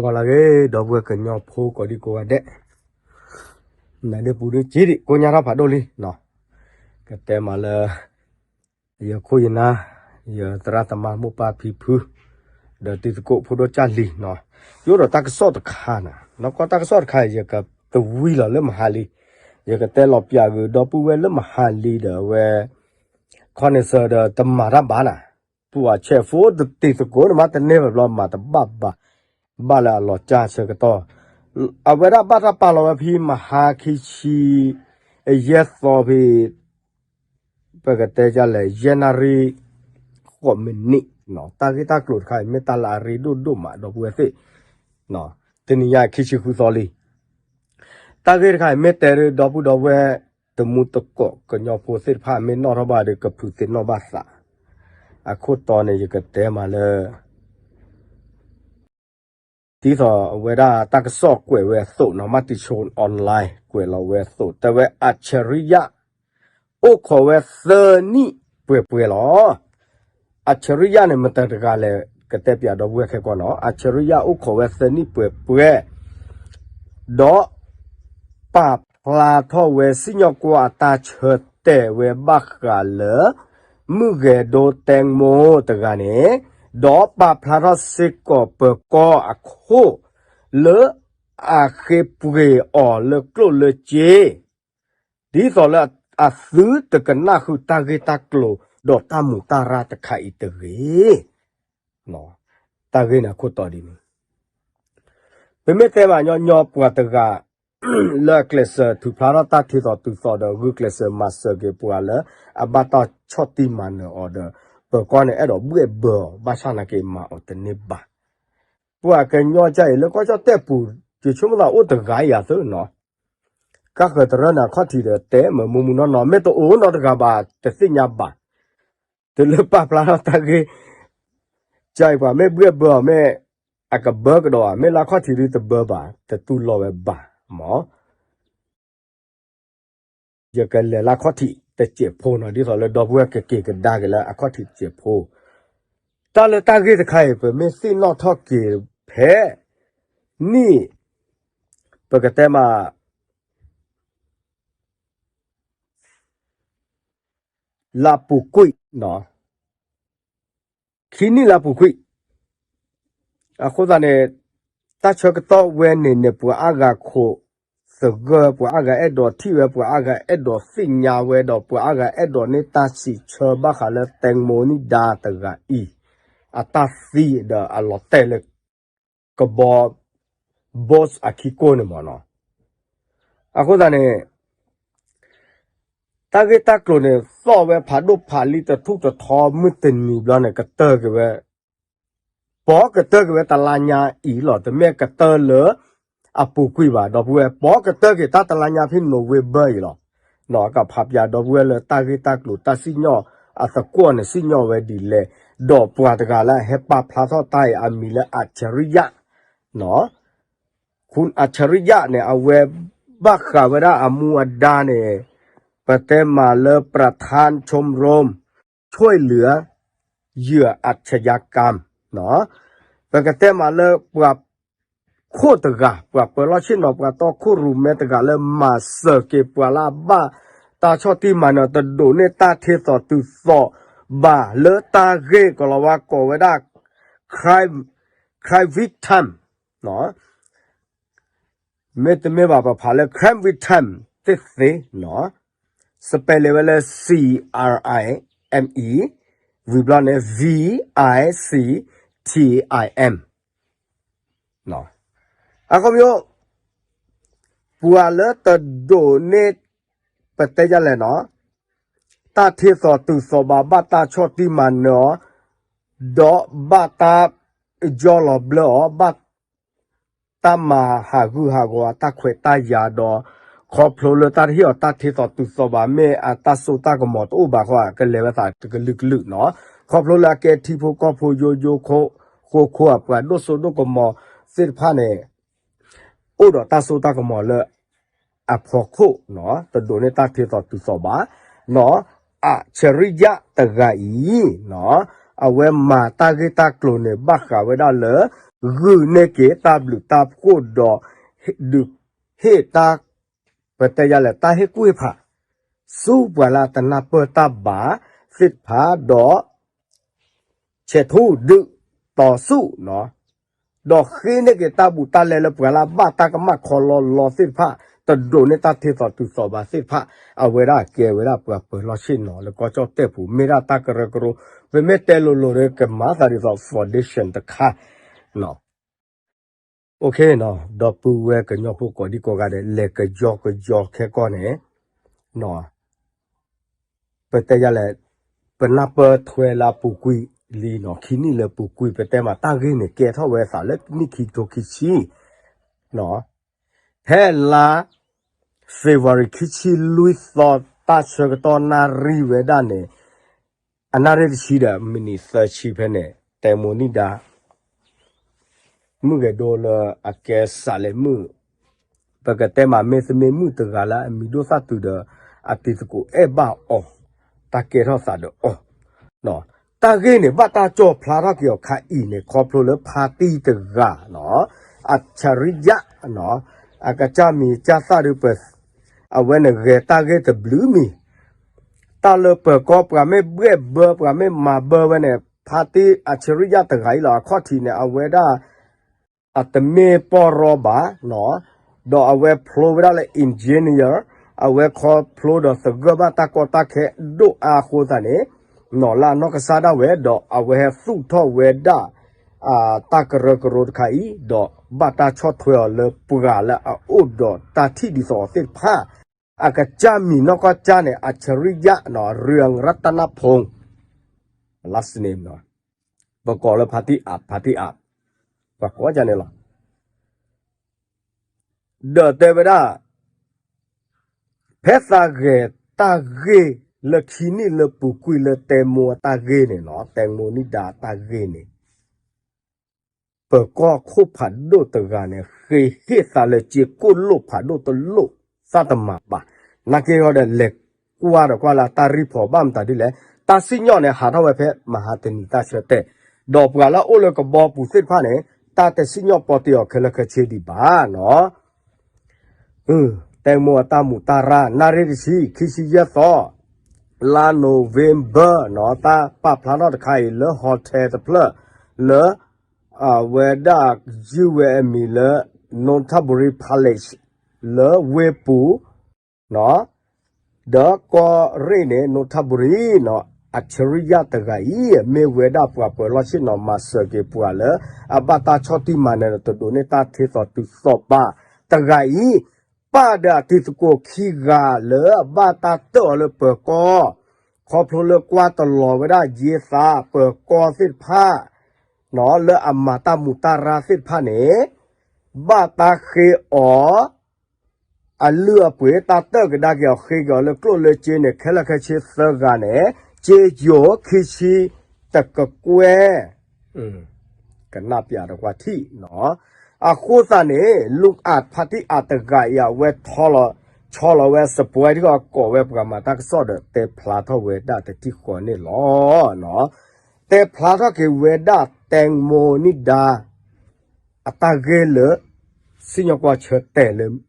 ဟါလၢအဂ့ၤ ဒီပုၢ်ဝဲၢ်ကညီဖိကိးဒံကိးဂၤဒဲး, နဒ့ပူၤဒ့ကံဒံး ကိညါထီၣ်ဖးဒိၣ်လံနီၤ, ကတဲမးလၢ ယခိၣ်ယနၢ်, ယသရၣ်သမါမိၢ်ပၢ်ဖံဖု, ဒီးတံၤသကိးဖိဒိၣ်ကၢ်လံၤနီၤ, ယအိၣ်ဒီးတၢ်ကစီၣ်တခါနီၤ, နီၢ်ကီၢ်တၢ်ကစီၣ်တခါ ယကသဝံလီၤလၢမဟါလံ, ယကတဲလီၤပျးဂ့ၤ ဒီပုၢ်ဝဲၢ်လၢမဟါလံဒီးအဝဲ ခီန့ၣ်စၢၤဒီးတမၤတၢ်ဘၣ်နၤ, ပှၤဆဲးဖိတတံၤသကိးန့ၣ်မး တန့ၢ်ဘၣ်ဘျီမၤတဘၣ်ဘၣ်, ဘၣ်လၢအလီၤကၢ်ဆၢကတီၢ်, အဝဲဒၣ်ဘၣ်တၢ်ပာ်လီၤဝဲဖဲမဟါခံဆံ ယဲၢ်သီဖဲ ပကတဲဒ်လဲၣ် ယဲၢ်နၣ်ရံၣ် ဃိးမံးနံး, တၢ်ဂ့ၢ်တၢ်ကျိၤတခါအံၤ မ့ၢ်တၢ်လၢအရ့ဒိၣ်ဒိၣ်မး ဒီပုၢ်ဝဲၢ်သ့ၣ်, တနံၤညါခံဆံဃုသီလံ, တၢ်ဂ့ၢ်တခါအံၤ မ့ၢ်တဲဒၣ် ဒီပုၢ်ဒီဝဲၢ် တမူတကိး ကညီဖိသ့ၣ်တဖၣ် မ့ၢ်နီၣ်ထီၣ်ဘၣ်ဒီး ကဖုးသ့ၣ်နီၣ်ဘၣ်သး, အခိၣ်တီန့ၣ် ယကတဲမးလၢ ဒ်သိးအဝဲဒၣ်တၢ်ကစီၣ်ကွဲးဝဲအသိးနီၤ, မၤတံၤဆိ online ကွဲးလီၤဝဲအသိး တဲဝဲ အၣ်ဆရံယၣ် အိၣ်ခိးဝဲသၢနံၣ်ပှဲၤပှဲၤလီၤ. အၣ်ဆရံယၣ်န့ၣ် မတၤတဂၤလဲၣ် ကတဲပျးဒီပုၢ်ဝဲၢ်ခဲကီၢ်နီၤ, အၣ်ဆရံယၣ်အိၣ်ခိးဝဲသၢနံၣ်ပှဲၤပှဲၤ ဒီး ပာ်ဖျါထီၣ်ဝဲစံၣ်ညီၣ်ကွီၢ်အတၢ်ဆၢတဲာ်ဝဲဘၣ်ဃးလၢ မုၢ်ဂဲၤဒိတဲမိတဂၤန့ၣ်, ဒီးပာ်ဖျါထီၣ်စ့ၢ်ကီးပၢၤကီၢ်အခိၣ် လၢအဃ့ပှ့ၤအီၤလၢကျိၣ်လၢစ့ ဒ်သိးလၢအသုတကနၣ်ဃုာ်တၢ်ဂ့ၢ်တၢ်ကျိၤ ဒီးတၢ်မူးတၢ်ရၢ်တခါအံၤတဂ့ၤ. တၢ်ဂ့ၢ်န့ၣ်အခိၣ်တီဒ်န့ၣ်, ပမ့ၢ်တဲဘၣ်ညီညီပှၤတဂၤ လၢအကျဲးစၢးထုးဖျါထီၣ်တၢ်ထံသိးတုၤသိးဒီး ဂုာ်ကျဲးစၢးမၤစၢၤက့ၤပှၤလၢအဘၣ်တၢ်ဆီၣ်တံၢ်မၤနၢၤအီၤဒီး ပၢၤကီၢ်န့ၣ် အဲၣ်ဒိးဘှဲၣ်ဘၢအီၤ ဘၣ်ဆၣ်နာ်က့ၤမၤအီၤတန့ၢ်ဘၣ်. ပှၤကညီကါအံၤ လၢကီၢ်ကၠီၣ်တဲၣ်ပူၤ ယဆိကမိၣ်သးအိၣ်တဂၤယၤသ့နီၤ, ကါဃၢၤတရၢန့ၣ် အခီၣ်ထံးဒီးတဲမုာ်မုာ်မုာ်နီၢ်နီၢ် မ့ၢ်တအိၣ်နီတဂၤဘၣ် တသ့ၣ်ညါဘၣ်. တုၤလၢပာ်ဖျါထီၣ်တၢ်ဂ့ၢ် ကါအံၤပှၤမ့ၢ်ဘှဲၣ်ဘၢအီၤ မ့ၢ်အကဘၢကဒီးဧါ, မ့ၢ်လၢအခီၣ်ထံးဒုတဘၢဘၣ် တတူၢ်လိာ်ဝဲဘၣ်မး. ယကလဲၤလၢအခီၣ်ထံးတစဲးဖိနီၤ, ဒ်သိးလၢဒီပုၢ်ဝဲၢ်ကက့ၤကဒါက့ၤလၢအခီၣ်ထံးတစဲးဖိ, တၢ်လၢတၢ်ဂ့ၢ်တခါအံၤ ပမ့ၢ်သ့ၣ်နီၣ်ထီၣ်က့ၤဖဲ နံၣ် ပကတဲမး လါပူၤကွံာ်နီၤ, ခံနံၣ်လါပူၤကွံာ်, အဃိသတးန့ၣ် တၢ်ဆၢကတီၢ်ဝဲန့ၣ်န့ၣ် ပှၤအါဂၤခိးသဂၢၢ်, ပှၤအါဂၤအဲၣ်ဒိးထံၣ်ဝဲ, ပှၤအါဂၤအဲၣ်ဒိးသ့ၣ်ညါဝဲဒီး ပှၤအါဂၤအဲၣ်ဒိးန့ၢ်တၢ်စံးဆၢဘၣ်ဃးလၢ တဲမိနံဒါတဂၤအံၤ အတၢ်သံဒီးအလီၤတဲာ်လၢ ကဘီ ဘီးစ် အခံကိၢ်န့ၣ်မးနီၤ. အဃိသတးန့ၣ် တၢ်ဂ့ၢ်တၢ်ကျိၤန့ၣ် သီၣ်ဝဲဖးဒိၣ်ဖးလံ တထူၣ်တထီ မုၢ်တနံၤဘျီန့ၣ် ကတၢၢ်က့ၤဝဲ, ပီကတၢၢ်က့ၤဝဲတလါညါအံၤလီၤ, တမ့ၢ်ကတၢၢ်လၢအပူၤကွံာ်ဘၣ်, ဒီပုၢ်ဝဲၢ် ပီကတၢၢ်က့ၤတၢ်တလါညါဖဲ November အံၤလီၤ. ကဖးပၠးဒီပုၢ်ဝဲၢ်လၢတၢ်ဂ့ၢ်တၢ်ကျိၤတၢ်စံၣ်ညီၣ်အသကွီၢ်န့ၣ် စံၣ်ညီၣ်ဝဲဒ်လဲၣ်, ဒီးပှၤတဂၤလၢအဟဲပာ်ဖျါထီၣ်တၢ်အံၤ အမံၤလၢ အၣ်ဆရံယၣ် နီၤ, ခုၣ်အၣ်ဆရံယၣ်န့ၣ် အဝဲဘၣ်ဃးဝဲဒၣ်အမူအဒါန့ၣ် ပတဲမးလၢ ประธานชมรมช่วยเหลือเหยื่ออาชญากรรม ပကတဲမးလၢပှၤခိၣ်တဂၤ, ပှၤပၢၤလီၢ်ဆ့ၣ်နီၤ ပှၤတီခိၣ်ရိၣ်မဲတဂၤလၢ မၤစၢၤက့ၤပှၤလၢအဘၣ်တၢ်ဆီၣ်တံၢ်မၤနၢၤ တဒိးန့ၢ်တၢ်ထ့သိးတုၤသိးဘၣ်လၢတၢ်ဂ့ၢ်ကီၤလၤဝါကိးဝဲဒၣ် crime, crime victim မ့တမ့ၢ်ဘၣ်ပဖးလၢ crime victim သ့ၣ်သ့ၣ်နီၤ, spelling ဝဲလၢ C R I M E ဝံၤဘျီန့ၣ် V I C T I M အခီပညီ ပှၤလၢတဒိးန့ၢ် ပတဲဒ်လဲၣ်နီၤ, တၢ်ထ့သိးတုၤသိးဘၣ် ဘၣ်တၢ်ဆီၣ်တံၢ်မၤနၢၤအီၤ, ဒီးဘၣ်တၢ်ယီၢ်လီၤဘျၢအီၤ, ဘၣ်တၢ်မၤဟးဂူာ်ဟးဂီၤအတၢ်ခွဲးတၢ်ယာ်ဒီး ခီဖျိလၢတၢ်တဟ့ၣ်အီၤတၢ်ထ့သိးတုၤသိးဘၣ် မ့ၢ်အတၢ်စိတၢ်ကမီၤတအိၣ်ဘၣ်ဃိ ကလဲၤဝဲသးတကလုာ်ကလုာ်နီၤ, ခီဖျိလၢအကဲထံဖိကီၢ်ဖိယိယိ ဃိဃိအပှၤဒိၣ်စိဒိၣ်ကမီၤသ့ၣ်တဖၣ်န့ၣ် အိၣ်ဒီးတၢ်စိတၢ်ကမီၤလၢအဖီခိၣ်နီၤ, တဒိးန့ၢ်တၢ်ထ့သိးတုၤသိးဘၣ်နီၤ, အၣ်ဆရံယၣ်တဂၤအံၤနီၤ, အဝဲမၤတၢ်ဂ့ၢ်တၢ်ကျိၤန့ၣ် ဘၣ်ဃးဝဲဒၣ်လၢ ဂုာ်န့ၢ်က့ၤတၢ်ဘျုးတၢ်ဖှိၣ်ဒီး ဒုးဟ့ၣ်တၢ် ပတဲယၤလဲၣ် တၢ်ဟ့ၣ်ကူၣ်ဟ့ၣ်ဖး ဆူပှၤလၢအတနၢ်ပၢၢ်တၢ်ဘၣ်သ့ၣ်တဖၣ်ဒီး ဆဲးထူဒုးတီၤဆူၣ်နီၤ ဒီးဃ့န့ၢ်က့ၤတၢ်ဘူးတၢ်လဲလၢပှၤလၢအဘၣ်တၢ်ကမၣ်ခီလီလီသ့ၣ်တဖၣ် တဒိးန့ၢ်တၢ်ထ့သိးတုၤသိးဘၣ်သ့ၣ်တဖၣ် အဝဲဒၣ်ကဲဝဲဒၣ်ပှၤပၢၤလီၢ်ဆ့ၣ်နီၤလၢကီၢ်ကၠီၣ်တဲၣ်ပူၤ မ့ၢ်ဒၣ်တၢ်ကရၢကရိ ပမ့ၢ်တဲလိၤလိၤဒီးကမၤသးဒ်သိး foundation တခါ OK နီၤ ဒီပုၢ်ဝဲၢ်ကညီဖိကိးဒံကိးဂၤဒဲး လဲၤကယီကယီခဲကီၢ်န့ၣ် ပတဲယၤလဲၣ် ပနၢ်ပၢၢ်ထွဲလၢအပူၤကွံာ်လံနီၤ ခံနံၣ်လၢပူၤကွံာ် ပတဲမးတၢ်ဂ့ၢ်န့ၣ် ကဲထီၣ်ဝဲသးလၢနံၣ်ခံကထိခံဆံ ဖဲလါ February ခံဆံလွံၢ်သီ တၢ်ဆၢကတီၢ်နၣ်ရံၣ်ဝဲဒၣ်န့ၣ် အနၣ်ရံၣ်တဆံဒီး မံးနံးသၢဆံဖဲန့ၣ် တဲမိၢ်နံၣ်ဒါ မုၣ်ကဲၤဒိလၢအကဲစးလဲၤမုၣ် ပကတဲမးမ့ၢ်သမ့ၢ်မုၣ်တဂၤလၢအမံၤဒိၣ်သၣ်တုၤဒီး အတံၤသကိးအဲၣ်ဘၣ်အီၤ တၢ်ကဲထီၣ်သးဒီးအီၤ တၢ်ဂ့ၢ်န့ၣ် ဘၣ်တၢ်ကၠီၣ်ဖျါထီၣ်က့ၤအီၤခါအံၤန့ၣ် ခီဖျိလၢဖါတံၢ်တဂၤနီၤ အဆရံယၣ်နီၤ အကစၢ်မံၤကစၢ်သၣ်ဒုးပ အဝဲန့ၣ်ဂဲၤတၢ်ဂ့ၢ်တဘျုးမံၤ တၢ်လၢပၢၤကီၢ်ပှၤမ့ၢ်ဘှဲၣ်ဘၢပှၤမ့ၢ်မၤဘၢဝဲန့ၣ် ဖါတံၢ်အဆရံယၣ်တဂၤအံၤလီၤ အခီၣ်ထံးန့ၣ် အဝဲဒၣ် အတမ့ၢ်ပီၢ်ရီဘၣ်နီၤ ဒီးအဝဲဖျိဝဲဒၣ်လၢ engineer အဝဲခီဖျိဒီးသဂၢၢ်ဘၣ်တၢ်ကီတၢ်ခဲဒိၣ်အါအဃိသတးန့ၣ် နီၤလၢအနီၢ်ကစၢ်ဒၣ်ဝဲ ဒီးအဝဲဟဲသူၣ်ထီၣ်ဝဲဒၣ် တၢ်ကရၢကရိတခါအံၤ ဒီးဘၣ်တၢ်ဆီၣ်ထွဲအီၤလၢပှၤလၢအအိၣ်ဒီးတၢ်ထံၣ်ဒ်သိးအီၤသ့ၣ်တဖၣ် အကစၢ်မံၤနီၢ်ကီၢ်ကၠၢန့ၣ် အဆရံယၣ်နီၤ ရံရတနဖူ last name နီၤ ပကိးလၢဖါတံၢ်အး ဖါတံၢ်အး ပှၤကိးယၤန့ၣ်လီၤ ဒီးတဲဝဲဒၣ် ဖဲသးဂဲၤတၢ်ဂ့ၢ်လၢခံနံၣ်လၢပူၤကွံာ်လၢတဲမိၢ်အတၢ်ဂ့ၢ်န့ၣ်နီၤ တဲမိၢ်နံၣ်ဒါအတၢ်ဂ့ၢ်န့ၣ် ပၢၤကီၢ်ခိၣ်ဖးဒိၣ်တဂၤန့ၣ် ဃ့ဟ့ၣ်သးလၢစ့ကိၣ်လိၣ်ဖးဒိၣ်တလိၣ်သၣ်တမၤဘၣ် နာ်က့ဟီဒီးလဲၤကွၢ်ဒီးကွၢ်လၢအတၢ်ရံၣ်ဖီၣ်ဘၣ်မတၤဒ်လဲၣ် တၢ်စံၣ်ညီၣ်န့ၣ် ဟးထီၣ်ဝဲဖဲမဟါတနံၤတၢ်ဆၢတဲာ် ဒီးပှၤလၢအအိၣ်လၢကဘီပူၤသ့ၣ်တဖၣ်န့ၣ် တၢ်တစံၣ်ညီၣ်ပီတ့ၢ်အီၤခဲလၢာ်ခဲဆ့ဒံးဘၣ်နီၤ တဲမိၢ်အတၢ်မူးတၢ်ရၢ် နၣ်ရံၣ်တဆံ ခံဆံယဲၢ်သီ လါ November နီၤ တၢ်ပာ်ဖျါထီၣ်တခါအံၤလၢ hotel တဖျၢၣ် လၢ အဝဲဒၣ်ယုၢ်ဝဲအမံၤလၢ Nonthaburi Palace လၢဝ့ၢ်ပူၤ ဒီးကီၢ်ရ့ၣ်န့ၣ် Nonthaburi နီၤ အဆရံယၣ်တဂၤအံၤ မ့ၢ်ဝဲဒၣ်ပှၤပၢၤလီၢ်ဆ့ၣ်နီၤ မၤစၢၤက့ၤပှၤလၢ အဘၣ်တၢ်ဆီၣ်တံၢ်မၤနၢၤဒီးတဒိးန့ၢ်တၢ်ထ့သိးတုၤသိးဘၣ်တဂၤအံၤ ပၢ်ဒီးအတံၤသကိးခံဂၤလၢအဘၣ်တၢ်တၢၣ်အီၤလၢပၢၤကီၢ် ခီဖျိလၢကွၢ်တလီၤဝဲဒၣ်ယ့သးပၢၤကီၢ်သ့ၣ်တဖၣ် နီၤ လၢအမၤတၢ်မူးတၢ်ရၢ်သ့ၣ်တဖၣ်န့ၣ် ဘၣ်တၢ်ဃ့အီၤ အလုၢ်အပှ့ၤ တၢ်တၢၣ်ကဒါက့ၤအီၤ ဃ့က့ၤအီၤလၢကျိၣ်လၢစ့န့ၣ် ခဲလၢာ်ခဲဆ့သၢဂၤန့ၣ် စ့ယိၤခံဆံတကကွဲၢ် ကနၣ်ပၠးတကွၢ်ထံၣ်နီၤ အဃိသတးန့ၣ် လုၢ်အးဖါတံၢ်အးတဂၤအံၤ အဝဲဆီလီၤဝဲ support ထံကီၢ်ကိးဝဲပှၤမၤတၢ်ကစီၣ်ဒီး တဲဖျါထီၣ်ဝဲဒၣ်တထံၣ်ဃီန့ၣ်လီၤ. တဲဖျါထီၣ်က့ၤဝဲဒၣ် တဲမိၢ်နံၣ်ဒါ အတၢ်ဂ့ၢ်လၢ စံၣ်ညီၣ်ကွီၢ်ဆၢတဲာ်လၢ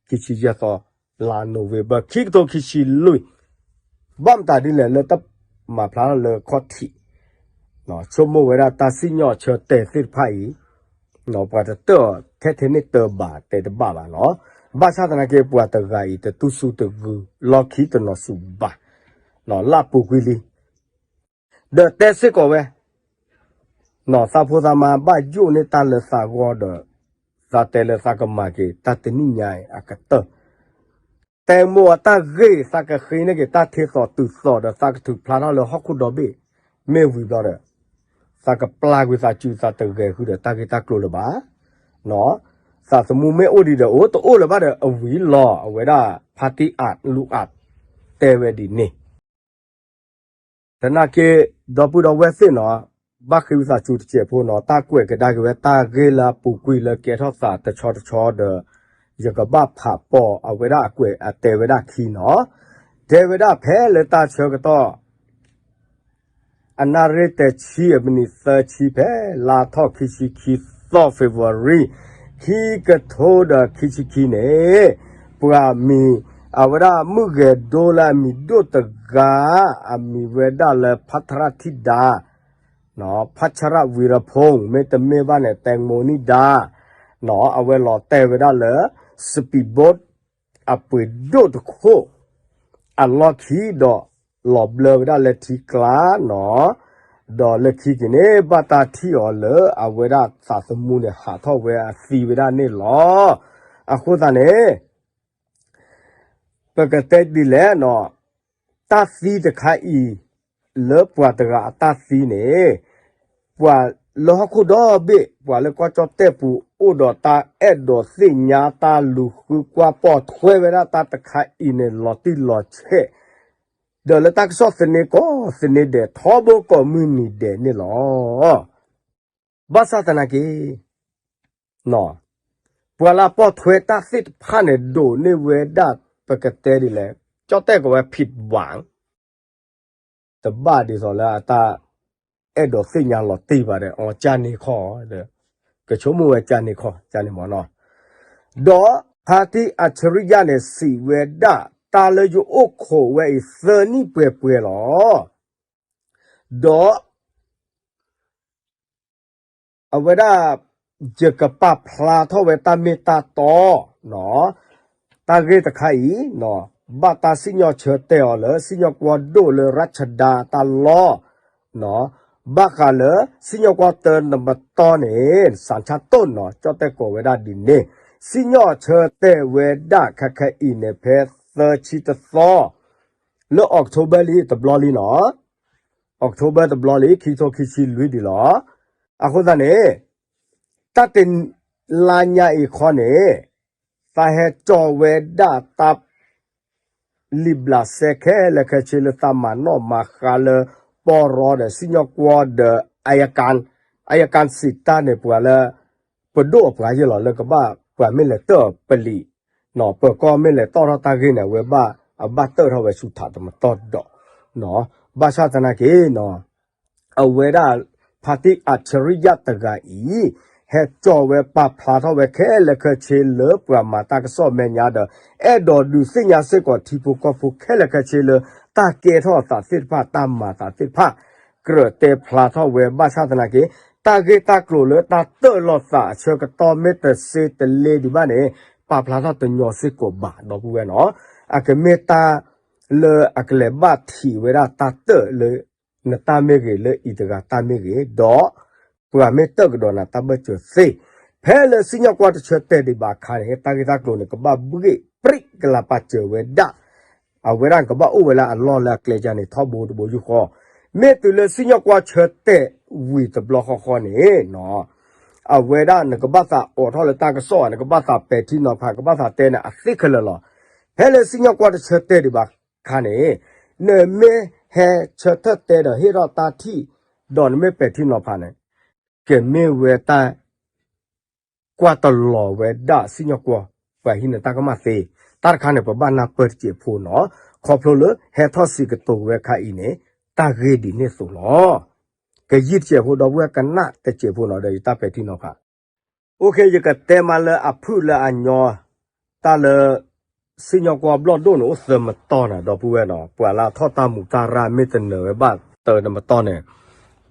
ခံဆံယဲၢ်သီ လါ November ခံကထိခံဆံလွံၢ် ဘၣ်မတၤဒ်လဲၣ်လၢတၢ်မၤဖျါထီၣ်လၢခီၣ်ထံး ဆိကမိၣ်ဝဲဒၣ်တၢ်စံၣ်ညီၣ်ဆၢတဲာ်သ့ၣ်တဖၣ်အံၤ ပှၤတတၢၣ်အီၤထဲထဲန့ၣ်တၢ်ဘၣ်တဲတဘၣ်ဘၣ်နီၤ ဘၣ်ဆၣ်သနာ်က့ ပှၤတဂၤအံၤတတူၢ်ဆူၣ်တဂုၤ လီၢ်ခံတနီၤဆူၣ်ဘၣ် လၢပူၤကွံာ်လံ ဒီးတဲစ့ၢ်ကီးဝဲ သးဖိသးမါဘၣ်ယိၣ်န့ၢ်တၢ်လၢသးဂီၢ်ဒီး သးတဲလၢသးကမၤက့ၤ တၢ်တနံၣ်ညါအံၤအကတၢၢ် တဲမိၢ်အတၢ်ဂ့ၢ် သးကဃ့န့ၢ်က့ၤတၢ်ထ့သိးတုၤသိးဒီး သးကထုးဖျါထီၣ်လၢဟီၣ်ခိၣ်ဒီဘ့ၣ် မ့ၢ်ဝံၤဘျီဒီး သးကပျၢ်ကွံာ်သးစု သးတဂဲၤဃုာ်ဒီးတၢ်ဂ့ၢ်တၢ်ကျိၤလၢၤဘၣ် သးသမူမ့ၢ်အိၣ်ဒံးဒီးအိၣ် တအိၣ်လၢၤဘၣ်ဒီးအဝံၤလီၤ အဝဲဒၣ်ဖါတံၢ်အးလုၢ်အး တဲဝဲဒ်န့ၣ် သနာ်က့ ဒီပုၢ်ဒီဝဲၢ်သ့ၣ်နီၤ ဘၣ်ဃ့ဝံသးစူၤတစဲးဖိနီၤ တၢ်ကွဲးကဒါက့ၤဝဲတၢ်ဂ့ၢ်လၢအပူၤကွံာ်လၢကဲထီၣ်သးတဆီတဆီဒီး ယကဘၣ်ဖးပိာ်အဝဲဒၣ်အကွဲးအတဲဝဲဒၣ်ခံနီၤ တဲဝဲဒၣ်ဖဲလၢတၢ်ဆၢကတီၢ် အနၣ်ရ့ၣ်တဆံအမံးနံးသၢဆံဖဲ လါထီၣ်ခံဆံခံ သီ February ခံကထိဒီးခံဆံခံန့ၣ် ပှၤမံၤ အဝဲဒၣ်မုၣ်ဂဲၤဒိလၢအမံၤဒိၣ်တဂၤ အမံၤဝဲဒၣ်လၢ ဖါထရၣ်ထံဒါ ဖါထရၣ်ဝံၤရဖူ မ့တမ့ၢ်ဘၣ်န့ၣ် တဲမိၤနံဒါ အဝဲလီၤတဲာ်ဝဲဒၣ်လၢ speedboat အပှ့ၤဒိၣ်တခိၣ် အလီၢ်ခံဒီး လီၤဘျၢဝဲဒၣ်လၢထံကျါနီၤ, ဒီးလၢခံက့ၤန့ၣ် ဘၣ်တၢ်ထံၣ်အီၤလၢအဝဲဒၣ်သးသမူန့ၣ် ဟးထီၣ်ဝဲအသံဝဲဒၣ်န့ၣ်လီၤ. အဃိသတးန့ၣ် ပကတဲဒ်လဲၣ်နီၤ, တၢ်သံတခါအံၤ လၢပှၤတဂၤအတၢ်သံန့ၣ် ပှၤလၢဟီၣ်ခိၣ်ဒီဘ့ၣ် ပှၤလၢကီၢ်ကၠီၣ်တဲၣ်ပူၤ အိၣ်ဒီးတၢ်အဲၣ်ဒိးသ့ၣ်ညါတၢ်လူၤဃုကွၢ်ပိာ်ထွဲဝဲဒၣ်တၢ်တခါအံၤန့ၣ် လီၤတံၢ်လီၤဆဲး, ဒီးလၢတၢ်ကစီၣ်သန့ကိးသန့ဒဲး ထီဘိကိးမုၢ်နံၤဒဲးန့ၣ်လီၤ. ဘၣ်ဆၣ်သနာ်က့ ပှၤလၢအပိာ်ထွဲတၢ်သ့ၣ်တဖၣ်န့ၣ် ဒိးန့ၢ်ဝဲဒၣ် ပကတဲဒ်လဲၣ်, ကၠီၣ်တဲၣ်ကိးဝဲ ဖံးဝၣ် တဘၣ်ဒ်သိးလၢအတၢ်အဲၣ်ဒိးသ့ၣ်ညါလီၤတံၢ်ဘၣ်ဒီး အကၢ်န့ၢ်ခီၣ်ဒီး ကဆိကမိၣ်ဝဲကၢ်န့ၢ်ခီၣ် ကၢ်န့ၢ်မၢ်နီၤ, ဒီးဖါတံၣ်အၣ်ဆရံယါန့ၣ် စံးဝဲဒၣ် တၢ်လၢယအိၣ်ခိးဝဲအံၤ သၢနံၣ်ပှဲၤပှဲၤလီၤ. ဒီး အဝဲဒၣ် ယကပာ်ဖျါထီၣ်ဝဲတၢ်မ့ၢ်တၢ်တီ တၢ်ဂ့ၢ်တခါအံၤ ဘၣ်တၢ်စံၣ်ညီၣ်ဆၢတဲာ်အီၤလၢ စံၣ်ညီၣ်ကွီၢ်ဒိၣ်လၢရၢၣ်ချဒါတၢ်လီၢ် ဘၣ်ဃးလၢ စံၣ်ညီၣ်ကွီၢ်တၢနမတီၢ်န့ၣ် စၣ်ဆၣ်တိၣ်နီၤ ကၠီၣ်တဲၣ်ကိးဝဲဒၣ်ဒ်န့ၣ်, စံၣ်ညီၣ်ဆၢတဲာ်ဝဲဒၣ်ခဲခဲအံၤန့ၣ် ဖဲသၢဆံတသီ လၢ October လံတဘျီလံနီၤ, October တဘျီလံ ခံကထိခံဆံလွံၢ်ဒံးလီၤ. အဃိသတးန့ၣ် တၢ်တနံၤညါအံၤခီန့ၣ် သးဟဲကၠီဝဲဒၣ်တၢ် လံာ်ဘျးစဲခဲလၢာ်ခဲဆ့လၢသးမၤနီၣ်မၤဃါလၢ ပီၢ်ရီဒီးစံၣ်ညီၣ်ကွီၢ်ဒီး အယကၣ် အယကၣ်စံးတၢ်န့ၣ် ပှၤလၢ ပဒိၣ်အပှၤယဲၢ်လီၤ လၢကဘၣ်ပှၤမ့ၢ်လဲၤတၢၢ်အီၤပလံး ပၢၤကီၢ်မ့ၢ်လဲၤတီၣ်ထီၣ်တၢ်ဂ့ၢ်န့ၣ် အဝဲဘၣ် အဘၣ်တၢၢ်ထီၣ်ဝဲဆူၣ်ထးတမတီၢ်ဒီး ဘၣ်ဆၣ်သနာ်က့ အဝဲဒၣ် ဖါတံၣ်အၣ်ဆရံယါတဂၤအံၤ ဟဲကၠီဝဲပာ်ဖျါထီၣ်ဝဲခဲလၢာ်ခဲဆ့လၢပှၤမၤတၢ်ကစီၣ်မဲာ်ညါဒီး အဲၣ်ဒိးဒုးသ့ၣ်ညါစ့ၢ်ကီးထံဖိကီၢ်ဖိခဲလၢာ်ခဲဆ့လၢ တၢ်ကဲထီၣ်အသးသ့ၣ်တဖၣ် တၢ်မၤသးသ့ၣ်တဖၣ် ကြၢးတဲဖျါထီၣ်ဝဲဘၣ်ဆၣ်သနာ်က့ တၢ်ဂ့ၢ်တၢ်ကျိၤလၢတၢ်တၢၢ်လီၤသးအဆၢကတီၢ်မ့ၢ်တစ့တလ့ဒံးဘၣ်န့ၣ် ပာ်ဖျါထီၣ်တညီစ့ၢ်ကီးဘၣ် ဒီပုၢ်ဝဲၢ်နီၤ, အကမ့ၢ်တၢ်လၢအကလဲၤဘၣ်ထံးဝဲဒၣ်တၢ်တၢၢ်လၢ နတၢ်မ့ၢ်ဂ့ၤ လၢအံၤတဂၤတၢ်မ့ၢ်ဂ့ၤ ဒီး ပှၤမ့ၢ်တၢၢ်ကဒီးနၤတၢ်ဘၢၣ်စၢၤသ့, ဖဲလၢစံၣ်ညီၣ်ကွီၢ်တဆၢတဲာ်ဒံးဘၣ်အခါန့ၣ် တၢ်ဂ့ၢ်တၢ်ကျိၤန့ၣ် ကဘၣ်ဘှ့ၣ်ပြံးကလၤပာ်စၢၤဝဲဒၣ် အဝဲဒၣ်ကဘၣ်အိၣ်ဝဲလၢအလီၢ်လၢအကျဲယါန့ၣ် ထီဘိတဘိယူၢ်ဃီ, မ့ၢ်တုၤလၢစံၣ်ညီၣ်ကွီၢ်ဆၢတဲာ်ဝံၤတဘျီဃီဃီန့ၣ် အဝဲဒၣ်နကဘၣ်သးအိးထီၣ်လၢတၢ်ကစီၣ်ဧါ နကဘၣ်သးပဲာ်ထံနီၤဖး ကဘၣ်သးတဲနၤအသ့ခဲလၢာ်လီၤ. ဖဲလၢစံၣ်ညီၣ်ကွီၢ်တဆၢတဲာ်ဒံးဘၣ်အခါန့ၣ် နမ့ၢ်ဟဲဆၢထၢၣ်တဲဒီးဟ့ၣ်ထီၣ်တၢ်ထံၣ် ဒီးနမ့ၢ်ပဲာ်ထံနီၤဖးန့ၣ် ကမ့ၢ်ဝဲတၢ် ကွၢ်တလီၤဝဲဒၣ်စံၣ်ညီၣ်ကွီၢ် ပှၤဟံးန့ၢ်တၢ်ကမၣ်သ့, တၢ်တခါန့ၣ် ပဘၣ်နၢ်ပၢၢ်တစဲးဖိနီၤ, ခီဖျိလၢဟဲထီၣ်စံးကတိၤဝဲအခါအံၤန့ၣ် တၢ်ဂ့ၢ်ဒ်န့ၣ်အသိးလီၤ. ကယံာ်တစဲးဖိ ဒီပုၢ်ဝဲၢ်ကနၣ်တစဲးဖိနီၤ ဒီးယတၢ်ပဲာ်ထံနီၤဖး အိၣ်ခ့ ယကတဲမးလၢအဖုၣ်လၢအညီ တၢ်လၢ စံၣ်ညီၣ်ကွီၢ်ဘျီၣ်ဒိၣ်န့ၣ် အိၣ်သၢမတီၢ်န့ၣ် ဒီပုၢ်ဝဲၢ်နီၤ, ပှၤလၢအထီၣ်တၢ်မူးတၢ်ရၢ်မ့ၢ်တနၢၤဝဲဘၣ်တၢ်တမတီၢ်န့ၣ်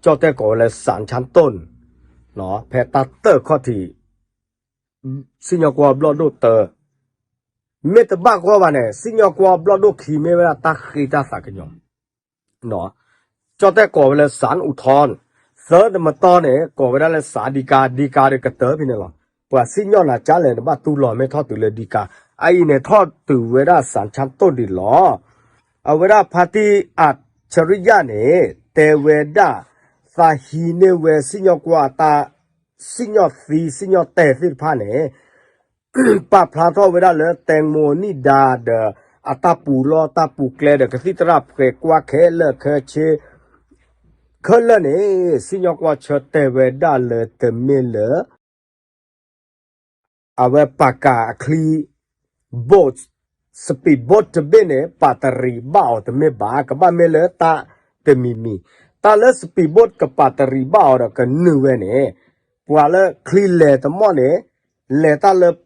ကၠီၣ်တဲၣ်ကိးဝဲလၢ စၣ်ဆၣ်တိၣ် ဖဲတၢ်တၢၢ်ခီၣ်ထံး စံၣ်ညီၣ်ကွီၢ်ဘျီၣ်ဒိၣ်တၢ မ့ၢ်တဘၣ်ဂီၢ်ဘၣ်န့ၣ် စံၣ်ညီၣ်ကွီၢ်ဘျီၣ်ဒိၣ်ခံမ့ၢ်ဝဲဒၣ်တၢ်ဃ့တၢ်သးကညီၤ ကၠီၣ်တဲၣ်ကိးဝဲလၢ စၣ်အူထီၣ်, သၢတမတီၢ်န့ၣ် ကိးဝဲဒၣ်လၢ စၣ်ဒံကၤ, ဒံကၤဒီးကတၢၢ်ဖဲန့ၣ်လီၤ. ပှၤစံၣ်ညီၣ်နၤကၢ်လဲၣ် နဘၣ်တူၢ်လိာ် မ့ၢ်ထီၣ်တုၤလၢဒံကၤ, အအံၤန့ၣ် ထီၣ်တုၤဝဲဒၣ် စၣ်ဆၣ်တိၣ်ဒံးလီၤ. အဝဲဒၣ်ဖါတံၢ်အၣ်ဆရံယါန့ၣ် တဲဝဲဒၣ် သးဟံးန့ၢ်ဝဲစံၣ်ညီၣ်ကွီၢ်အတၢ် စံၣ်ညီၣ်သံ စံၣ်ညီၣ်တဲာ်သ့ၣ်တဖၣ်န့ၣ် ပာ်ဖျါထီၣ်ဝဲဒၣ်လၢ တဲမိၤနံဒါဒီး အတၢ်ပူၤလီၢ်တၢ်ပူၤကျဲဒီး ကသံၣ်သရၣ်ဖှဲးကွၢ်ခဲလၢာ်ခဲဆ့ ခဲလၢာ်န့ၣ် စံၣ်ညီၣ်ကွီၢ်ဆၢတဲာ်ဝဲဒၣ်လၢတမ့ၢ်လၢ အဝဲပာ်ကၤအချံ boat, speed boat တဘ့ၣ်န့ၣ် ပာ်တရံးဘၣ်အီၤတမ့ၢ်ဘၣ်, ကဘၣ်မ့ၢ်လၢတၢ်တမံၤမံၤ, တၢ်လၢ speed boat ကပာ်တရံးဘၣ်အီၤဒီးကနုာ်ဝဲန့ၣ် ပှၤလၢချံလဲၤတမီၣ်န့ၣ် လဲၤတၢ်လၢ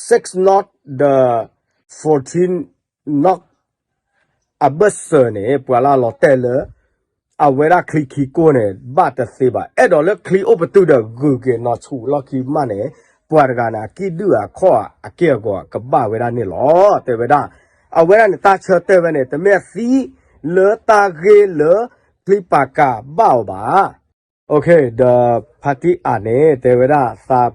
six knot ဒီး fourteen knot အဘၢၣ်စၢၤန့ၣ် ပှၤလၢအလီၤတဲာ်လၢ အဝဲဒၣ်ချံခံကိၢ်န့ၣ် ဘၣ်တသ့ဘၣ်. အဲၣ်ဒိးလၢချံအိၣ်ပတုာ်ဒီးဂုာ်က့ၤနီၢ်ဆူၣ်လီၢ်ခံမးန့ၣ် ပှၤတဂၤန့ၣ် အကံၣ်ဒုၣ်အခီၣ် အက့ၢ်အဂီၤကဘၣ်ဝဲဒၣ်န့ၣ်လီၤ. တဲဝဲဒၣ် အဝဲဒၣ်န့ၣ် တၢ်ဆၢတဲာ်ဝဲန့ၣ် တမ့ၢ်အသံလၢတၢ်ဂ့ၢ်လၢချံပာ်ကၤဘၣ်အီၤဘၣ်. ဒီးဖါတံၢ်အၤန့ၣ် တဲဝဲဒၣ်သး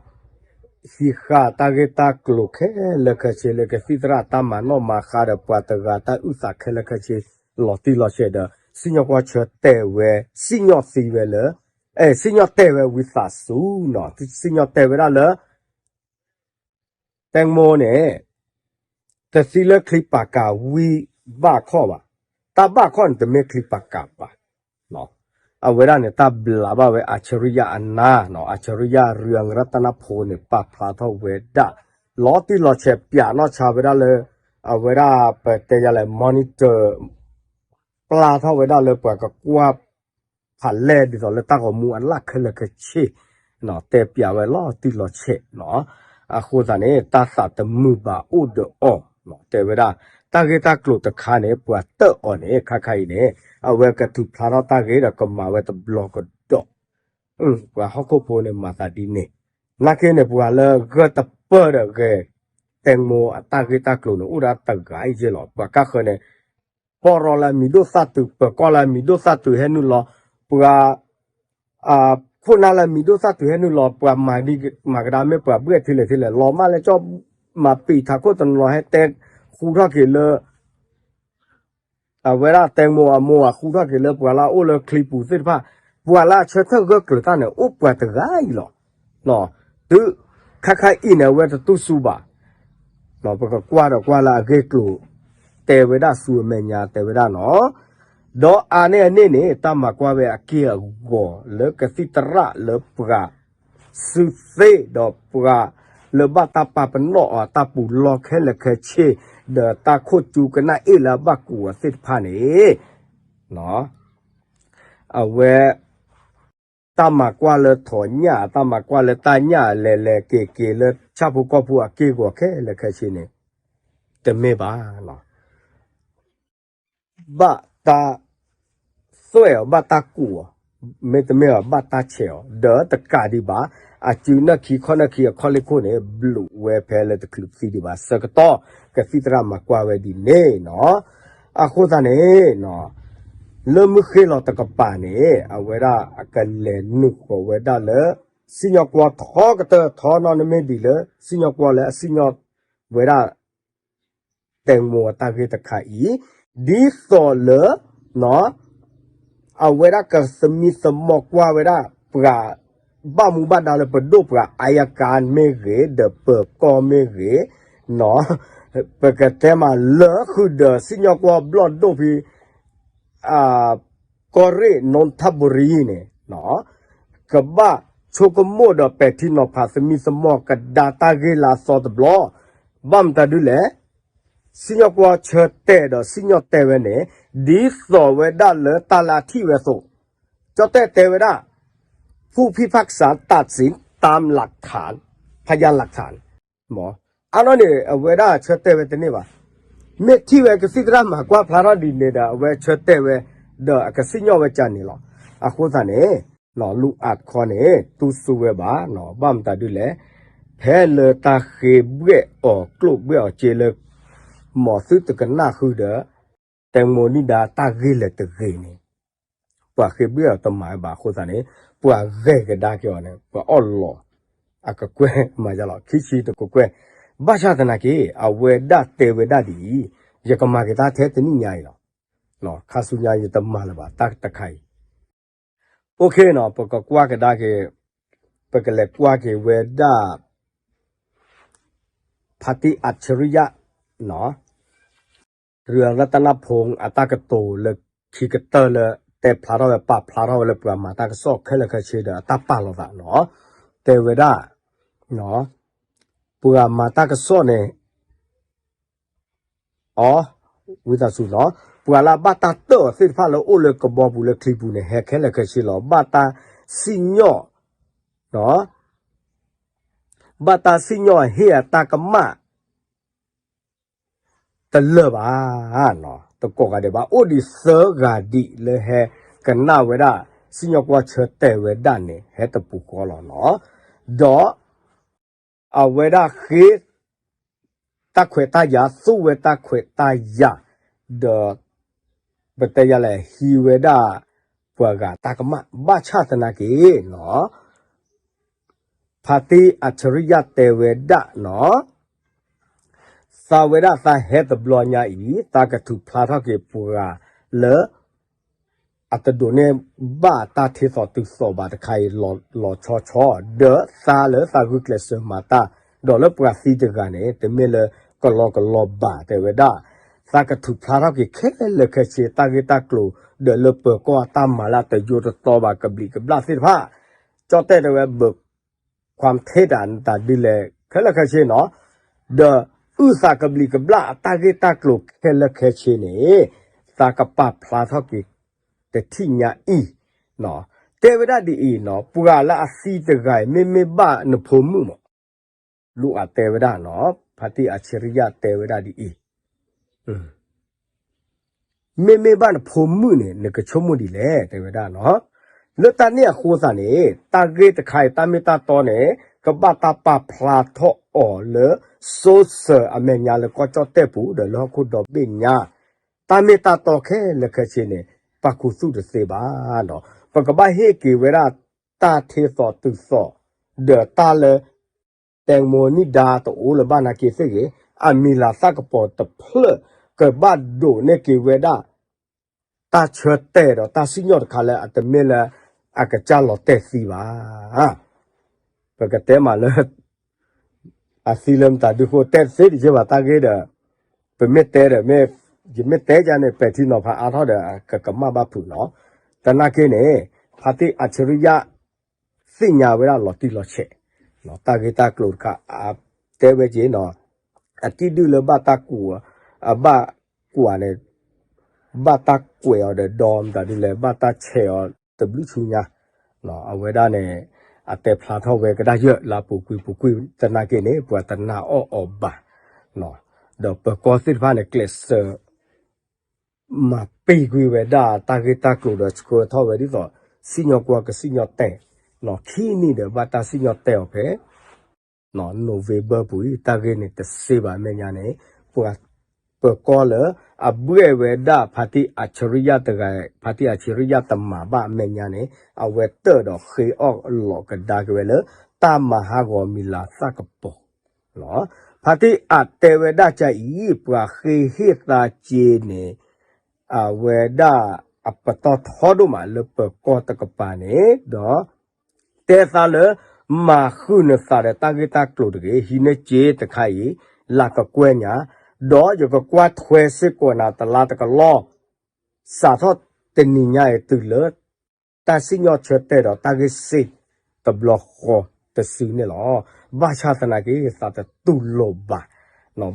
ဟံးဃာ်တၢ်ဂ့ၢ်တၢ်ကျိၤခဲလၢာ်ခဲဆ့လၢကသံၣ်သရၣ်တၢ်မၤနီၣ်မၤဃါဒီးပှၤတဂၤတၢ်အုၣ်သးခဲလၢာ်ခဲဆ့ လီၤတံၢ်လီၤဆဲးဒီး စံၣ်ညီၣ်ကွီၢ်ဆၢတဲာ်ဝဲ စံၣ်ညီၣ်သံဝဲလၢ အဲ စံၣ်ညီၣ်တဲာ်ဝဲဝံသးစူၤနီၤ စံၣ်ညီၣ်တဲာ်ဝဲဒၣ်လၢ တဲမိန့ၣ် တသံလၢချံပာ်ကၤဝံဘၣ်ခီၣ်ဘၣ်. တၢ်ဘၣ်ခီၣ်န့ၣ် တမ့ၢ်ချံပာ်ကၤဘၣ်. အဝဲဒၣ်န့ၣ် တၢ်ဘျးဘၣ်ဝဲ အၣ်ဆၢရံယၣ်အနါနီၤ အၣ်ဆၢရံယၣ် ရံၣ်ရတနၢ်ဖိန့ၣ် ပာ်ဖျါထီၣ်ဝဲဒၣ် လီၤတံၢ်လီၤဆဲး ပျးနီၣ်ဆါဝဲဒၣ်လၢ အဝဲဒၣ်ပတဲယၤလဲၣ် monitor ပျါထီၣ်ဝဲဒၣ်လၢပှၤကကွၢ် ဖးလဲၢ်ဒ်သိးလၢတၢ်ဂီၤမူအလၣ်ခဲလၢာ်ခဲဆ့ တဲပျးဝဲလီၤတံၢ်လီၤဆဲးနီၤ. အဃိသတးန့ၣ် တၢ်သးတမုာ်ဘၣ်အိၣ်ဒီးအီၤ တဲဝဲဒၣ် တၢ်ဂ့ၢ်တၢ်ကျိၤတခါန့ၣ် ပှၤတၢၣ်အီၤန့ၣ် ခါခါအံၤန့ၣ် အဝဲကထုးဖျါထီၣ်တၢ်ဂ့ၢ်ဒီးကမၤဝဲတဘျီကဒီး ပှၤဟီၣ်ခိၣ်ဖိန့ၣ်မၤသးဒ်န့ၣ် နာ်က့န့ၣ် ပှၤလၢဂၢၢ်တပၢၢ်ဒီးဂဲၤ တဲမိအတၢ်ဂ့ၢ်တၢ်ကျိၤန့ၣ် အိၣ်ဒၣ်တဂၤအံၤယဲလီၤ. ပှၤကါဃၢၤန့ၣ် ပီၢ်ရီလၢမံၤဒိၣ်သၣ်တုၤ ပၢၤကီၢ်လၢမံၤဒိၣ်သၣ်တုၤဟဲနုာ်လီၤ ပှၤ ခိၣ်နၢ်လၢမံၤဒိၣ်သၣ်တုၤဟဲနုာ်လီၤ ပှၤမၤဒ်မၤကဒါမ့ၢ်ပှၤဘှဲၣ်ထဲလဲၣ်ထဲလဲၣ် လီၤမၢ်လၢကၠီၣ် မၤပံာ်ထးခိၣ်တနီၤဟဲတဲဃူထီၣ်က့ၤလၢ အဝဲဒၣ်တဲမိအမိၢ်အဃူထီၣ်က့ၤလၢပှၤလၢအအိၣ်လၢချံပူၤသ့ၣ်တဖၣ် ပှၤလၢအဆၢထၢၣ်ဂၢၢ်ကျၢၤတၢ်န့ၣ် အိၣ်ပှၤတဂၤအံၤလီၤ. တုၤခါခါအံၤန့ၣ် အဝဲတတူၢ်စူဘၣ် ပကကွၢ်ဒီးကွၢ်လၢအဂ့ၢ်ကျိၤ တဲဝဲဒၣ်ဆူအမဲာ်ညါတဲဝဲဒၣ်နီၤ ဒီးအါန့ၢ်အန့ၣ်န့ၣ် တၢ်မၤကွၢ်ဝဲအက့ၢ်အဂီၤလၢကသံၣ်သရၣ်လၢပှၤ စုသ့ဒီးပှၤ လၢဘၣ်တၢ်ပာ်ပနီၣ်အီၤတၢ်ပူၤလီၢ်ခဲလၢာ်ခဲဆ့ ဒီးတၢ်ခိၣ်ကၠူကနၣ်အ့ၣ်လၢအဘၣ်ကူးအီၤသ့ၣ်တဖၣ်န့ၣ် အဝဲ တၢ်မၤကွၢ်လၢထိးညၣ် တၢ်မၤကွၢ်လၢတၢ်ညၣ်လဲၤလဲၤက့ၤက့ၤလၢဆၣ်ဖိကီၢ်ဖိအက့ၢ်အဂီၤခဲလၢာ်ခဲဆ့န့ၣ် တမ့ၢ်ဘၣ် ဘၣ်တၢ်သွဲၣ်အီၤ ဘၣ်တၢ်ကူးအီၤ မ့တမ့ၢ်ဘၣ် ဘၣ်တၢ်ဆဲးအီၤ ဒီးတကးဒံးဘၣ် အစုနၢၣ်ခံခီၣ်နၢၣ်ခံအခီၣ်လ့ၢ်ခိၣ်န့ၣ် ဘျုးဝဲဖဲလၢတချုးပသံဒံးဘၣ် ဆၢကတီၢ်ကသံၣ်သရၣ်မၤကွၢ်ဝဲဒ်န့ၣ်နီၤ အဃိသတးန့ၣ် လၢမုၢ်ဃ့လီၤတကပၤန့ၣ် အဝဲဒၣ်အကလဲၤနုာ်ဃီၤဝဲဒၣ်လၢ စံၣ်ညီၣ်ကွီၢ်ထီကတၢၢ်ထီနီၣ်နမ့ၢ်ဒ်လၢ စံၣ်ညီၣ်ကွီၢ်လၢအစံၣ်ညီၣ်ဝဲဒၣ် တဲမိအတၢ်ဂ့ၢ်တခါအံၤ ဒ်သိးလၢ အဝဲဒၣ်ကသမံသမိးကွၢ်ဝဲဒၣ် ပှၤဘၣ်မူဘၣ်ဒါလၢပဒိၣ်ပှၤအါယကါမ့ၢ်ဂ့ၤ ဒီးပၢၤကီၢ်မ့ၢ်ဂ့ၤ ပကတဲမးလၢဃုာ်ဒီးစံၣ်ညီၣ်ကွီၢ်ဘျီၣ်ဒိၣ်ဖဲ ကီၢ်ရ့ၣ် နူထၣ်ဘူရံန့ၣ် ကဘၣ်ဆိကမိၣ်ဒီးပဲာ်ထံနီၤဖးသမံသမိးကဒါတၢ်ဂ့ၢ်လၢအသီတဘျီ, ဘၣ်မတၤဒုလဲၣ်, စံၣ်ညီၣ်ကွီၢ်ဆၢတဲာ်ဒီးစံၣ်ညီၣ်တဲာ်ဝဲန့ၣ် ဒ်သိးဝဲဒၣ်လၢတၢ်လၢအထံၣ်ဝဲအသိး, ကၠီၣ်တဲၣ်တဲဝဲဒၣ် ผู้พิพากษาตัดสินตามหลักฐาน พยานหลักฐาน မ့ၢ် အါနီၢ်န့ၣ် အဝဲဒၣ်ဆၢတဲာ်ဝဲတန့ၢ်ဘၣ်. မ့ၢ်ထံၣ်ဝဲကသံၣ်သရၣ်မၤကွၢ်ဖျါထီၣ်ဒ်န့ၣ်ဒီး အဝဲဆၢတဲာ်ဝဲ ဒီးအကစံၣ်ညီၣ်ဝဲကန့ၣ်လီၤ. အဃိသတးန့ၣ် လူၤအးတခီန့ၣ် တူၢ်စူဝဲဘၣ်, ဘၣ်မတၤဒုလဲၣ်, ဖဲလၢတၢ်ဃ့ဘှဲၣ်အီၤကျိၣ်ဘှဲၣ်အီၤစ့လၢ မ်သုတကနၣ်ဃုာ်ဒီး တဲမိနံၣ်ဒါတၢ်ဂ့ၢ်လၢတဂ့ၤန့ၣ် ပှၤဃ့ဘှဲၣ်အီၤတမၤဘၣ်အဃိသတးန့ၣ် ပှၤဂဲၤကဒါက့ၤအီၤန့ၣ် ပှၤအီၣ်လီၤ အကကွဲၢ်မၤယါလီၤ ခံဆံတကကွဲၢ်, ဘၣ်ဆၣ်သနာ်က့ အဝဲဒၣ်တဲဝဲဒၣ်ဒ်အံၤ, ယကမၤက့ၤတၢ်ထဲတနံၣ်ညါအံၤလီၤ. ခါဆူညါယတမၤလၢၤဘၣ် တၢ်တခါအံၤ အိၣ်ခ့နီၤ ပကကွၢ်ကဒါက့ၤ, ပကလဲၤကွၢ်က့ၤဝဲဒၣ် ဖါတံၢ်အၣ်ဆရံယါ နီၤ ရတနဖူ အတၢ်ကတိၤလၢခံကတၢၢ်လၢ တဲဖျါထီၣ်ဝဲ ပာ်ဖျါထီၣ်ဝဲလၢပှၤမၤတၢ်ကစီၣ်ခဲလၢာ်ခဲဆ့ဒီး အတၢ်ပာ်လီၤသးနီၤ, တဲဝဲဒၣ် ပှၤမၤတၢ်ကစီၣ်န့ၣ် အီ ဝံသးစူၤနီၤ, ပှၤလၢအဘၣ်တၢ်တၢၣ်အီၤသ့ၣ်တဖၣ်လၢအိၣ်လၢကဘီပူၤလၢချံပူၤန့ၣ် ဟဲခဲလၢာ်ခဲဆ့လီၤ. ဘၣ်တၢ်စံၣ်ညီၣ် ဘၣ်တၢ်စံၣ်ညီၣ်ဟ့ၣ်အတၢ်ကမၣ် တလၢာ်ဘၣ်, တကိးဂၤဒဲးဘၣ်, အိၣ်ဒံးသၢဂၤဒံးလၢဟဲကနၣ်ဝဲဒၣ် စံၣ်ညီၣ်ကွီၢ်ဆၢတဲာ်ဝဲဒၣ်န့ၣ် ဟဲတပူၤဃီလီၤနီၤ. ဒီး အဝဲဒၣ်ဃ့ တၢ်ခွဲးတၢ်ယာ်, သူဝဲတၢ်ခွဲးတၢ်ယာ်, ဒီး ပတဲယၤလဲၣ် ဟံးဝဲဒၣ် ပှၤဂၤတၢ်ကမၣ် ဘၣ်ဆၣ်သနာ်က့နီၤ ဖါတံၢ်အၡရံယၣ်တဲဝဲဒၣ်နီၤ, သးဝဲဒၣ်သးဟဲတဘျီညါအံၤ သးကထုးဖျါထီၣ်က့ၤပှၤလၢ အတဒိးန့ၢ်ဘၣ်တၢ်ထ့သိးတုၤသိးဘၣ်တခါအံၤ လီၤဆီဆီ, ဒီးသးလၢသးဂုာ်ကျဲးစၢးမၤတၢ်, ဒီးလၢပှၤသံတဂၤန့ၣ် တမ့ၢ်လၢကလီကလီဘၣ်တဲဝဲဒၣ်, သးကထုးဖျါထီၣ်က့ၤခဲလၢာ်ခဲဆ့ တၢ်ဂ့ၢ်တၢ်ကျိၤ ဒီးလၢပၢၤကီၢ်အတၢ်မၤလၢတယိတတီဘၣ်ကဘျံးကဘျၣ်သ့ၣ်တဖၣ်, ကၠီၣ်တဲၣ်တဲဝဲဘၣ် ခွါထဲတၢ်နတၢ်ဒ်လဲၣ် ခဲလၢာ်ခဲဆ့နီၤ, ဒီးအုၣ်သးကဘျံးကဘျၣ်အတၢ်ဂ့ၢ်တၢ်ကျိၤခဲလၢာ်ခဲဆ့န့ၣ် သးကပာ်ဖျါထီၣ်က့ၤ တထံၣ်ညါအံၤ, တဲဝဲဒၣ်ဒ်အံၤနီၤ, ပှၤလၢအသံတဂၤအံၤ မ့မ့ၢ်ဘၣ်နဖိမုၣ်မး, လူၤအတဲဝဲဒၣ်နီၤ, ဖါတံၢ်အၡရံယၣ်တဲဝဲဒၣ်ဒ်အံၤ မ့မ့ၢ်ဘၣ်နဖိမုၣ်န့ၣ် နကဆိကမိၣ်ဒ်လဲၣ် တဲဝဲဒၣ်နီၤ, လၢတၢ်န့ၣ်အဃိသတးန့ၣ် တၢ်ဂ့ၢ်တခါအံၤ တၢ်မ့ၢ်တၢ်တီန့ၣ် ကဘၣ်တၢ်ပာ်ဖျါထီၣ်အီၤလၢ social အမဲာ်ညါလၢကီၢ်ကၠီၣ်တဲၣ်ပူၤ ဒီးလၢဟီၣ်ခိၣ်ဒီဘ့ၣ်ညါ, တၢ်မ့ၢ်တၢ်တီခဲလၢာ်ခဲဆ့န့ၣ် ပာ်ခူသူၣ်တသ့ဘၣ်နီၤ, ပကဘၣ်ဟ့ၣ်က့ၤဝဲဒၣ် တၢ်ထ့သိးတုၤသိး, ဒီးတၢ်လၢ တဲမိၢ်နံၣ်ဒါတအိၣ်လၢၤဘၣ်နာ်က့သ့ၣ်ဂ့ၤ, အမံၤလၤသၣ်ကပီၤတဖျၢၣ် ကဘၣ်ဒိးန့ၢ်က့ၤဝဲဒၣ် တၢ်ဆၢတဲာ်ဒီးတၢ်စံၣ်ညီၣ်တခါလၢအတမ့ၢ်လၢ အကစၢ်လီၤတဲာ်သံဘၣ်. ပကတဲမးလၢ အသံလၢမတၤဒုဃိ တဲတသ့တယဲၢ်ဘၣ်တၢ်ဂ့ၢ်ဒီး ပမ့ၢ်တဲဒီး မ့ၢ် ယမ့ၢ်တဲယါန့ၣ် ပဲာ်ထံနီၤဖးအါထီၣ်ဒီး ကကမၣ်ဘၣ်ဖုးနီၤ. သနာ်က့န့ၣ် ဖါတံၢ်အၡရံယါ သ့ၣ်ညါဝဲဒၣ်လီၤတံၢ်လီၤဆဲး တၢ်ဂ့ၢ်တၢ်ကျိၤတခါ အတဲဝဲက့ၤနီၤ အတံၢ်ဒုၣ်လၢဘၣ်တၢ်ကူး အဘၣ်ကူးန့ၣ် ဘၣ်တၢ်ကွဲးအီၤဒီးဒီမတၤဒ်လဲၣ် ဘၣ်တၢ်ဆဲးအီၤတဘျုးဆူညါ အဝဲဒၣ်န့ၣ် အတဲဖျါထီၣ်ဝဲကဒါယၢ်လၢအပူၤကွံာ်ပူၤကွံာ်သနာ်က့န့ၣ် ပှၤတနာ်အီၣ်အီၤဘၣ် ဒီးပၢၤကီၢ်သ့ၣ်တဖၣ်န့ၣ် ကျဲးစၢး မၤပ့ၤကွံာ်ဝဲဒၣ်တၢ်ဂ့ၢ်တၢ်ကျိၤဒီးဆှၢထီၣ်ဝဲဒ်သိး စံၣ်ညီၣ်ကွီၢ်ကစံၣ်ညီၣ်တဲာ် ခံနံၣ်ဒီးဘၣ်တၢ်စံၣ်ညီၣ်တဲာ်အီၤဖဲ November ပူၤအံၤ တၢ်ဂ့ၢ်န့ၣ်တစ့ဘၣ်အမဲာ်ညါန့ၣ် ပှၤပၢၤကီၢ်လၢ အဘှဲၣ်ဝဲဒၣ်ဖါတံၢ်အၡရံယါတဂၤ ဖါတံၢ်အၡရံယါတမၤဘၣ်အမဲာ်ညါန့ၣ် အဝဲတၢၣ်ဒီးဃ့အီၣ်လီၤကဒါက့ၤဝဲလၢ တၢ်မၤဟးဂီၤမံၤလၤသၣ်ကပီၤ ဖါတံၢ်အတဲဝဲဒၣ်ကါအံၤ ပှၤဃ့ဟ့ၣ်သးက့ၤန့ၣ် အဝဲဒၣ်အပတီၢ်ထီဒိၣ်မးလၢပၢၤကီၢ်တကပၤန့ၣ် ဒီး တဲသးလၢ မၤဃုာ်နသးဒီးတၢ်ဂ့ၢ်တၢ်ကျိၤတဂ့ၤ ဟံးန့ၢ်က့တခါအံၤ လၢကကွဲၢ်ညါ ဒီးယကကွၢ်ထွဲစ့ၢ်ကီးနၤတလါတကလီၢ် စးထီၣ်တနံၤညါအံၤတုၤလၢ တၢ်စံၣ်ညီၣ်ဆၢတဲာ်ဒီးတၢ်ဂ့ၢ်စ့တဘျီဃီတစုန့ၣ်လီၤ. ဘၣ်ဆၣ်သနာ်က့ သးတတူၢ်လိာ်ဘၣ်,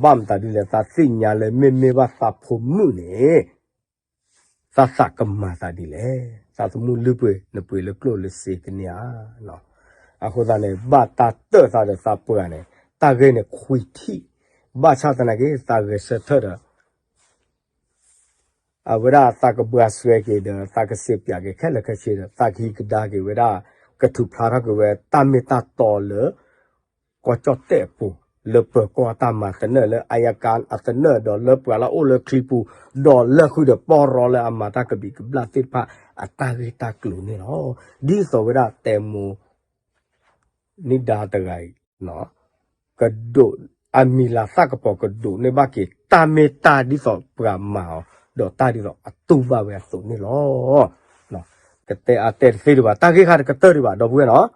ဘၣ်မတၤဒ်လဲၣ် သးသ့ၣ်ညါလၢမ့မ့ၢ်ဘၣ်သးဖိမုၣ်န့ၣ် သးသးကမၤသးဒ်လဲၣ်, သးသမူလုၢ်ပှ့ၤနပှ့ၤလၢကျိၣ်လၢစ့ကန့ၢ်ဧါ. အဃိသတးန့ၣ် ဘၣ်တၢ်တၢၣ်သးဒီးသးပှၢ်န့ၣ် တၢ်ဂ့ၢ်န့ၣ်ခွံထံၣ်, ဘၣ်ဆၣ်သနာ်က့ သးဂဲၤဆၢထၢၣ်ဒီး အဝဲဒၣ်သးကဘှါစွဲက့ၤဒီး သးကစံးပၠးက့ၤခဲလၢာ်ခဲဆ့ဒီး သးကဟံးကဒါက့ၤဝဲဒၣ် ကထုးဖျါထီၣ်က့ၤဝဲတၢ်မ့ၢ်တၢ်တီလၢ ကီၢ်ကၠီၣ်တဲၣ်အပူၤ လၢပၢၤကီၢ်အတၢ်မၤသနၢၣ် လၢအယကါအသနၢၣ် ဒီးလၢပှၤလၢအအိၣ်လၢချံပူၤ ဒီးလၢဃုာ်ဒီးပီၢ်ရီလၢအမၤတၢ်ကဘျံးကဘျၣ်သ့ၣ်တဖၣ် အတၢ်ဂ့ၢ်တၢ်ကျိၤန့ၣ်လီၤ. ဒ်သိးဝဲဒၣ်တဲမိၢ် နံၣ်ဒါတဂၤအံၤ ကဒိး အမံၤလၤသၣ်ကပီၤကဒိးန့ၢ်ဘၣ်က့ၤ တၢ်မ့ၢ်တၢ်ဒ်သိးပှၤမၤအီၤ ဒီးတၢ်ဒ်သိးအတူၢ်ဘၣ်ဝဲအသိးန့ၣ်လီၤ. ကတဲအါတဲတသ့ဒံးဘၣ် တၢ်ဂ့ၢ်ခါတကတၢၢ်ဒံးဘၣ် ဒီပုၢ်ဝဲၢ်နီၤ.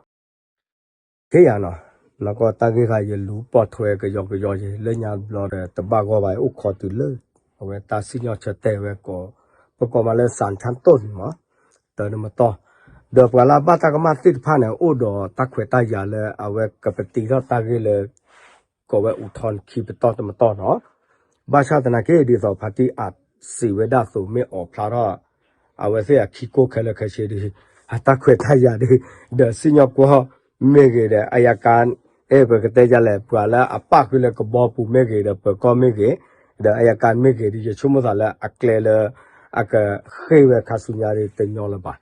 ခ့ယၤနီၤ, နကီၢ်တၢ်ဂ့ၢ်ခါယလူၤပိာ်ထွဲကယီကယီယဲ လၢညါဘျီဒီးတဘၣ်ဂီၢ်ဘၣ် အိၣ်ခိးတုၤလၢ အဝဲတၢ်စံၣ်ညီၣ်ဆၢတဲာ်ဝဲကိး ပကိးမးလၢ စၣ်ထၣ်တိၢ်န့ၣ်မး တၢ်တမတီၢ်, ဒီးပှၤလၢအဘၣ်တၢ်ကမၣ်သ့ၣ်တဖၣ်န့ၣ် အိၣ်ဒီးတၢ်ခွဲးတၢ်ယာ်လၢအဝဲကပတံထီၣ်တၢ်ဂ့ၢ်လၢ ကိးဝဲအူထီၣ်ခံပတီၢ်တမတီၢ်နီၤ. ဘၣ်ဆၣ်သနာ်က့ ဒ်သိးဖါတံၢ်အစံးဝဲဒၣ်အသိး မ့ၢ်အိးဖျါထီၣ် အဝဲသ့ၣ်အခံကိၢ်ခဲလၢာ်ခဲဆ့ဒီး အတၢ်ခွဲးတၢ်ယာ်ဒီး ဒီးစံၣ်ညီၣ်ကွီၢ် မ့ၢ်ဂ့ၤဒီး အယၤကၤ အဲ ပကတဲဒ်လဲၣ် ပှၤလၢအပၣ်ဃုာ်လၢကဘီပူၤမ့ၢ်ဂ့ၤ ဒီးပၢၤကီၢ်မ့ၢ်ဂ့ၤ ဒီးအယၤကၤမ့ၢ်ဂ့ၤ ဒီးယဆိကမိၣ်သးလၢအကျဲလၢ အကဃ့ၢ်ဝဲခါဆူညါဒီးတညီလၢၤဘၣ်.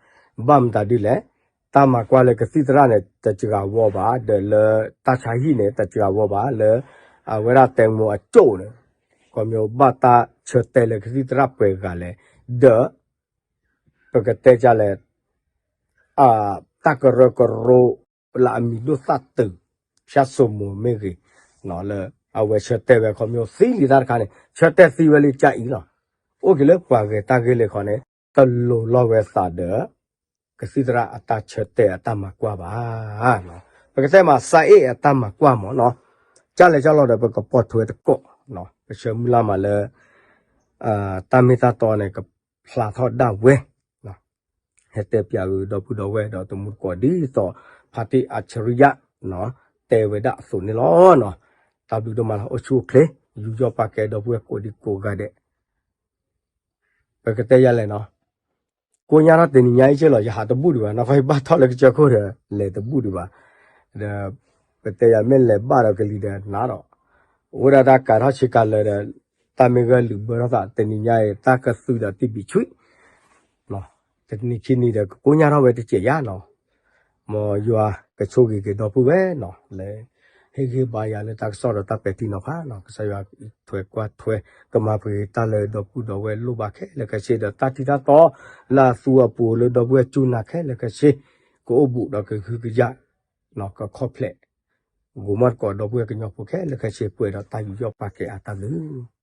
ဘၣ်မတၤဒ်လဲၣ်, တၢ်မၤကွၢ်လၢကသံၣ်သရၣ်န့ၣ် တစှၤဝီဘၣ်, ဒီးလၢတၢ်ဆါဟံၣ်န့ၣ် တစှၤဝီဘၣ်, လၢ အဝဲဒၣ်တဲမိအကၠိၣ်န့ၣ် ခီဖျိဘၣ်တၢ်ဆၢတဲာ်လၢကသံၣ်သရၣ်ပှဲၤဂၤလဲၣ်, ဒီး ပကတဲဒ်လဲၣ် တၢ်ကရၢကရိ လၢအမံၤဒိၣ်သၣ်တုၤ ဖၠၣ်စိမိၤမ့ၢ်ဂ့ၤ, လၢအဝဲဆၢတဲာ်ဝဲခီဖျိသံလံတၢ်တခါန့ၣ် ဆၢတဲာ်သံဝဲလၢကၠၢအံၤလီၤ. အိၣ်က့ၤလၢပှၤဂဲၤတၢ်ဂ့ၢ်လၢခီန့ၣ် တလိၤလီၤဝဲသးဒီး ကသံၣ်သရၣ်အတၢ်ဆၢတဲာ်အတၢ်မၤကွၢ်ဘၣ်. ပကတဲမး စးအ့ၣ်အတၢ်မၤကွၢ်မးနီၤ, ကၢ်လဲၤကၢ်လီၤဒီးပကပိာ်ထွဲတကိး, ပဆၢမုၢ်လၢ်မးလၢ တၢ်မ့ၢ်တၢ်တီန့ၣ် ကဖျါထီၣ်ဒၣ်ဝဲ ဟဲတဲပၠးဂ့ၤဒီပုၢ်ဒီဝဲၢ်ဒီးတမူတကိးဒ်သိး ဖါတံၢ်အၣ်ဆရံယါ တဲဝဲဒၣ်အသိးန့ၣ်လီၤ. တၢ်ဘျုးဒိၣ်မးလီၤ အိၣ်ဆူၣ်အိၣ်ချ့ ယူးယီၣ်ပာ်ကဲဒီပုၢ်ဝဲၢ်ကိးဒံကိးဂၤဒဲး ပကတဲယၤလဲၣ်နီၤ, ကိညါထီၣ်တနံၤညါအံၤက့လီၤ ယဟးတဘူၣ်ဒံးဘၣ် နီၢ်ကီၢ်ယဘၣ်ထီၣ်လၢကစၢၢ်ခိၣ်ဒီး လဲၤတဘူၣ်ဒံးဘၣ်, ဒီး ပတဲယၤမ့ၢ်လဲၤဘၣ်ဒီးကလံၤဒီးနးဒီး အိၣ်ဒၣ်တၢ်ကၤထီၣ်ဆ့ကၤလၢာ်ဒီး တၢ်မ့ၢ်ဂၢၢ်လုၢ်ဘၢထီၣ်သး တနံၤညါအံၤ တၢ်ကသုးဒီးတံၢ်ဘံးဆွံ တနံၤခံနံၤဒီးကကိညါထီၣ်ဝဲတစဲးယါနီၤ, မ်ယွၤကဆိၣ်ဂ့ၤက့ၤဒီပုၢ်ဝဲၢ်နီၤ လၢ ဟ့ၣ်ဂံၢ်ဘါယၤလၢတၢ်ကစီၣ်ဒီးတၢ်ပဲာ်ထံနီၤဖးနီၤ ကစၢ်ယွၤထွဲကွၢ်ထွဲ ကမၤပှဲၤတၢ်လၢဒီပုၢ်ဒီဝဲၢ်လိၣ်ဘၣ်ခဲလၢာ်ခဲဆ့ဒီးတၢ်ထံတၢ်တီ လၢအသူအပူၤလၢဒီပုၢ်ဝဲၢ်စူၢ်နာ်ခဲလၢာ်ခဲဆ့ ကအိၣ်ဘူးဒီးကဟုကယာ် ကခီၣ်ဖျဲး ဂိၤမီၣ်တကိးဒီပုၢ်ဝဲၢ်ကညီဖိခဲလၢာ်ခဲဆ့ ပှဲၤဒီးတၢ်ယူးယီၣ်ပာ်ကဲအတၢ်ဘျုး